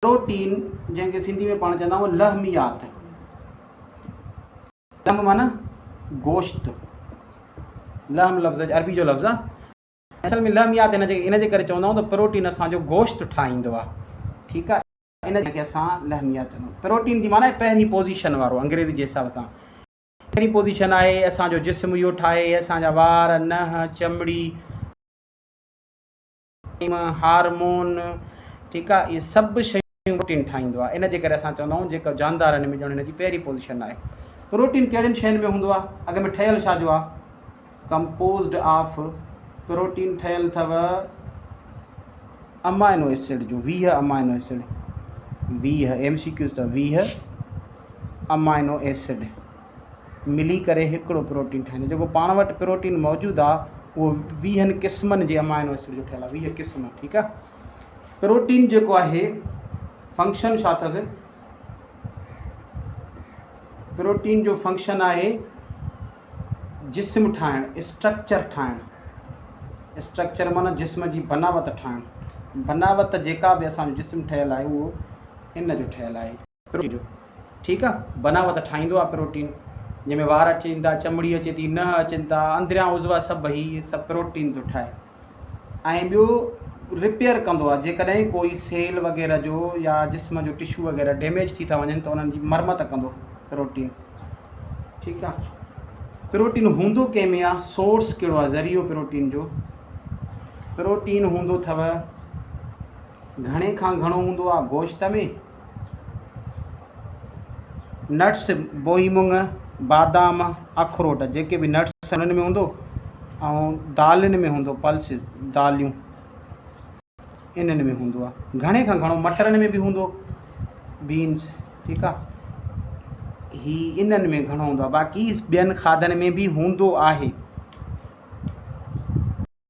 Protein جنهن کي سنڌي ۾ پاڻ چوندا آهيون لحميات، لحم معنيٰ گوشت، لحم لفظ عربي جو لفظ آهي، اصل ۾ لحميات ان جي ان جي ڪري چوندا آهيون ته پروٽين اسان جو گوشت ٺاهيندو آهي، ٺيڪ آهي، ان کي اسان لحميات چوندا آهيون. پروٽين جي معنيٰ پهرين پوزيشن وارو انگريزي جي حساب سان پهرين پوزيشن آهي، اسان جو جسم اهو ٺاهي، اسان جا وار، ننهن، چمڙي، هارمون، ٺيڪ آ، اهي سڀ شيون پروٽين ٺاهيندو آ، ان جي ڪري اسان چوندا آهيون جيڪو جاندارن ۾ ڄڻ هن جي پهرين پوزيشن آهي. پروٽين ڪهڙين شين ۾ هوندو آ؟ اڳ ۾ ٺهيل ڇا جو آ؟ ڪمپوزڊ آف پروٽين ٺهيل اٿو امائنو ايسڊ جو، 20 amino acid, 20 M C Qs اٿو، 20 امائنو ايسڊ ملي ڪري هڪڙو پروٽين ٺاهيندو. جيڪو پاڻ وٽ پروٽين موجود آ اهو ويهن قسمن جي امائنو ايسڊ جو ٺهيل آ، 20 قسم، ٺيڪ آ. پروٽين جيڪو آهي فنڪشن ڇا اٿس؟ پروٽين جو فنڪشن آهي جسم ٺاهڻ، اسٽرڪچر ٺاهڻ، اسٽرڪچر معنيٰ جسم جي بناوت ٺاهڻ، بناوت جيڪا به اسان جو جسم ٺهيل آهي اهو ان جو ٺهيل آهي. پروٽين جو ٺيڪ آ بناوت ٺاهيندو آ پروٽين جنهن ۾ وار اچين ٿا چمڙي اچي ٿي ننهن اچن ٿا اندريان عضوا سڀ هي سڀ پروٽين ٿو ٺاهي ۽ ٻيو رپيئر ڪندو آ جيڪڏهن ڪوئي سيل وغيره جو يا جسم جو ٽشو وغيره ڊيميج ٿي ٿا وڃن ته انهن جي مرمت ڪندو پروٽين ٺيڪ آ پروٽين هوندو ڪنهن ۾ آ سورس ڪهڙو آ ذريعو پروٽين جو پروٽين هوندو اٿو گهڻي کان گهڻو هوندو آ گوشت ۾ نٽس، بوهي مڱ، بادام، اخروٽ جيڪي به نٽس انهن ۾ هوندو ۽ دالين ۾ هوندو پلسز داليون انهن ۾ هوندو آ گهڻي کان گهڻو مٽرن ۾ به هوندو بينس ٺيڪ آ هي انهن ۾ گهڻو هوندو آ باقي ٻين کاڌن ۾ به هوندو آهي.